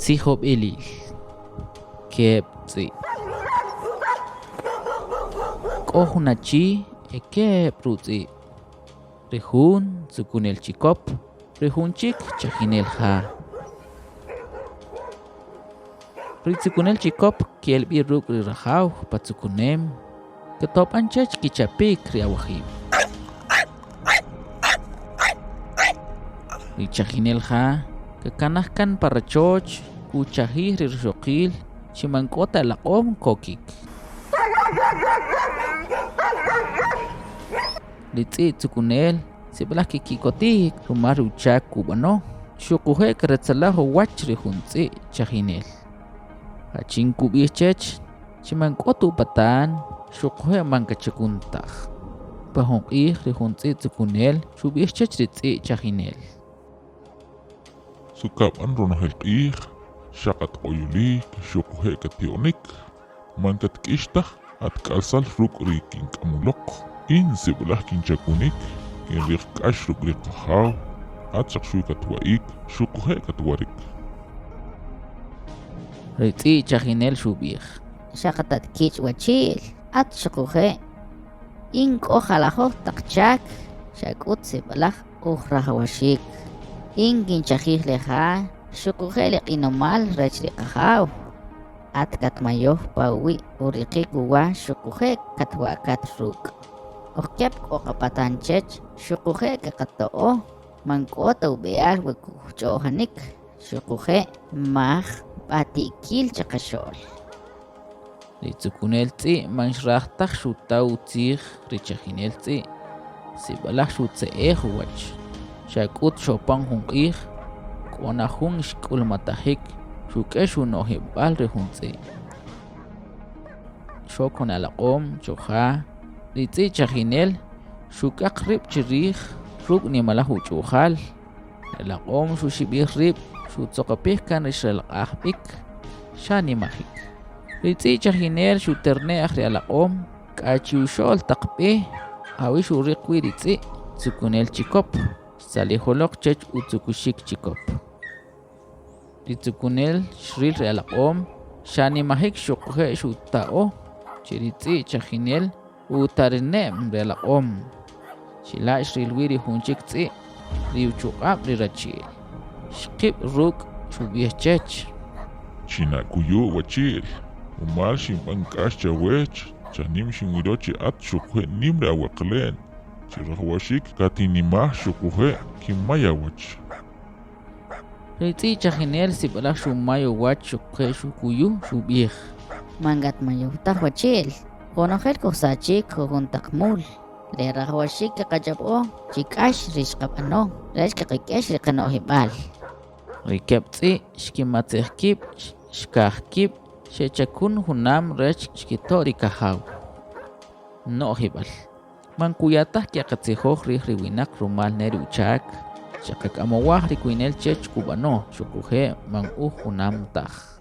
Tzijob'elil Keb' tz'i'. K'o jun achi e keb' rutz'i'. Ri jun tzukunel chikop, ri jun chik chajinel ja. Ri tzukunel chikop kel b'i ruk' ri rajaw pa tzukunem, ketob'an chech kichapik ri awajib'. Ri chajinel ja kakanaj kan pa rachoch kuchajij ri rixoqil chi man k'o ta elaq'om kokik. Ri tz'i' tzukunel sib'alaj keki'kotik rumal ri uchak kub'ano, xuquje' kretzelaj uwach ri jun tz'i' chajinel. Jachin kub'ij chech chi man k'o ta upatan xuquje' man kachakun taj. Pa jun q'ij ri jun tz'i' tzukunel xub'ij chech ri tz'i' chajinel. Su kab'an ronojel q'ij, xaq at q'oyulik xuquje' katti'onik. Man katk'ix taj at k'asal ruk' ri kink'am uloq. In sib'alaj kinchakunik, kinriq k'ax ruk' ri qajaw, at xaq xwi katwa'ik xuquje' katwarik. Ri tz'i' chajinel xub'ij. Xaq at kich' wachi'l, at xuquje' in k'o jalajoj taq chak, xa k'ut sib'alaj uj rajawaxik. In kinchajij le ja xuquje' le q'inomal rech ri qajaw. At katmayoj pa uwi' uriqik uwa xuquje' katwa'kat ruk'. Oj keb' k'o qapatan chech xuquje' kaqato'o, man k'o ta ub'e'al we kujch'o'janik xuquje' maj b'ati'kil chaqaxo'l. Ri tzukunel tz'i' man xraj taj xuta utzij ri chajinel tz'i', sib'alaj xutze'ej uwach. Xa k'ut xopan jun q'ij, k'o na jun xk'ulmatajik xuk'ex uno'jib'al ri jun tz'i'. Xok jun alaq'om cho ja, ri tz'i' chajinel xuk'aq rib' chirij ruk' nimalaj uch'u'jal. Ri alaq'om xuxib'ij rib' xutzoqopij kan ri xrelq'aj b'ik, xanimajik. Ri tz'i' chajinel xuterne'j ri alaq'om k'a chi uxo'l taq b'e jawi' xuriq wi ri tz'i' tzukunel chikop, xtzalij uloq chech utzukuxik chikop. Ri tzukunel xril ri alaq'om, xanimajik xuquje' xuta'o che ri tz'i' chajinel utarine'm ri alaq'om. Chila' xril wi ri jun chik tz'i' ri uchuq'ab' ri rachi'l. Xqib' ruk' xub'ij chech. Chinakuyu' wachi'l, rumal xinb'an k'ax chawech, chanim xinwilo chi at xuquje' nim ri aweqle'n, chi rajwaxik katinimaj xuquje' kinmay awach. Ri tz'i' chajinel sib'alaj xumay uwach xuquje' xukuyu, xub'ij. Man katmayow taj wachi'l, qonojel kujsachik jujun taq mul. Le rajwaxik kaqach'ob'o chi k'ax ri xqab'ano rech kaqak'ex ri qano'jib'al. Ri keb' tz'i' xkimatzej kib', xkaj kib', xechakun junam rech xkito' ri kajaw. No'jib'al. Man kuya taj keqatzijoj rij ri winaq rumal ne ri uchak, xa qak'amowaj ri kwinel chech kub'ano, xuquje' man uj junam taj.